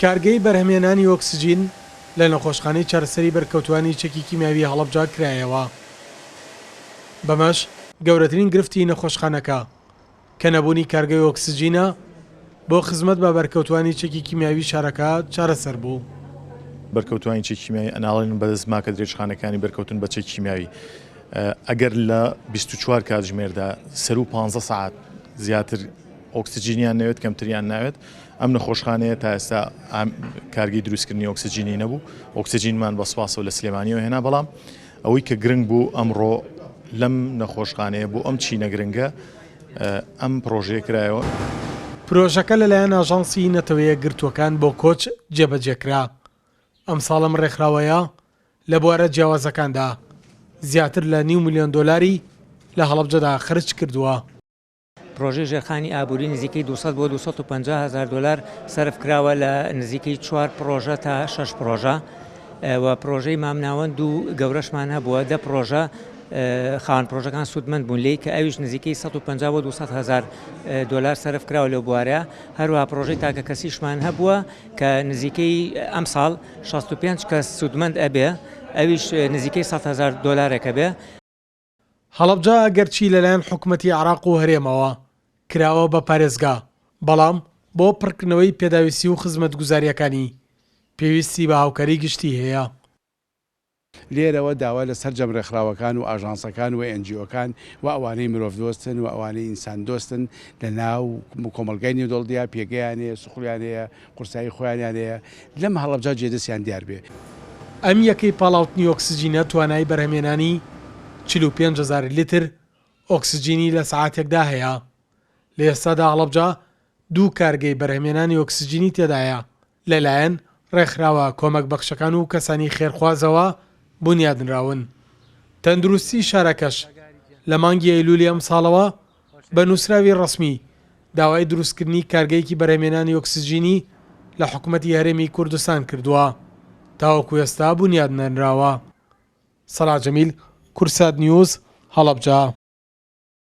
کارگەی بەرهەمهێنانی ئۆکسجین لە نەخۆشخانەی چارەسەری بەرکەوتووانی چەکی کیمیاوی هەڵەبجە کرایەوە، بەمەش گەورەترین گرفتی نەخۆشخانەکە کە نەبوونی کارگەی ئۆکسجینە بۆ خزمەت بە بەرکەوتووانی چەکی کیمیاوی شارەکە چارەسەر بوو. بەرکەوتووانی چەکی کیمیاوی ئەناڵێنن بەدەست ماکە درێژخانەکانی بەرکەوتن بە چەکی کیمیاوی ئەگەر لە 24 کاتژمێردا سەروو 15 سەعات زیاتر ئۆکسجینیان نەوێت کەمتریان ناوێت ئەم نەخۆشخانەیە تا ئێستا کارگەی دروستکردنی ئۆکسجینی نەبوو ئۆکسجینمان بە سوپاسەوە لە سلێمانیەوە هێنا بەڵام ئەوەی کە گرنگ بوو ئەمڕۆ لەم نەخۆشخانەیە بۆ ئەم چینە گرنگە ئەم پرۆژەیە کرایەوە. پرۆژەکە لەلایەن ئاژانسی نەتەوەیەکگرتووەکان بۆ کۆچ جێبەجێکرا. ئەمساڵ ئەم ڕێکخراوەیە لە بوارە جیاوازەکاندا زیاتر لە نیو ملیۆن دۆلاری لە هەڵەبجەدا خەرج کردووە. پرۆژەی ژێرخانی ئابووری نزیکەی 200 بۆ 250 هەزار دۆلار سەرف کراوە لە نزیکەی چوار پرۆژە تا شەش پرۆژە و پرۆژەی مامناوەند و گەورەشمان هەبووە دە پرۆژە خاوەن پرۆژەکان سوودمەند بوون لێی کە ئەویش نزیکەی 150 بۆ 200 هەزار دۆلار سەرف کراوە لەو بوارە هەروەها پرۆژەی تاکە کەسیشمان هەبووە کە نزیکەی ئەمساڵ 65 کەس سوودمەند ئەبێ ئەویش نزیکەی 100 هەزار دۆلارێکە بێ. هەڵەبجە ئەگەرچی لەلایەن حکومەتی عێراق و هەرێمەوە کراوە بە پارێزگا، بەڵام بۆ پڕکردنەوەی پێداویستی و خزمەتگوزارییەکانی پێویستی بە هاوکاری گشتی هەیە. لێرەوە داوا لە سەرجەم ڕێکخراوەکان و ئاژانسەکان و ئێن جی ئۆکان و ئەوانەی مرۆڤدۆستن و ئەوانەی ئینساندۆستن لە ناو کۆمەڵگای نێودەوڵەتیا پێگەیان هەیە، سوخڵیان هەیە، قورسایی خۆیانیان هەیە، لەم هەڵەبجە جێدەستیان دیار بێ. ئەم یەکەی پاڵاوتنی ئۆکسجینە توانای بەرهەمهێنانی 45 هەزار لیتر ئۆکسجینی لە سەعاتێکدا هەیە. لە ئێستادا هەڵەبجە دوو کارگەی بەرهەمهێنانی ئۆکسجینی تێدایە لەلایەن ڕێکخراوە کۆمەکبەخشەکان و کەسانی خێرخوازەوە بونیادنراون. تەندروستی شارەکەش لە مانگی ئەیلولی ئەمساڵەوە بە نووسراوی ڕەسمی داوای دروستکردنی کارگەیەکی بەرهەمهێنانی ئۆکسجینی لە حکومەتی هەرێمی کوردستان کردووە، تاوەکو ئێستا بونیادنەنراوە. سەڵاح جەمیل، کوردسات نیوز، هەڵەبجە.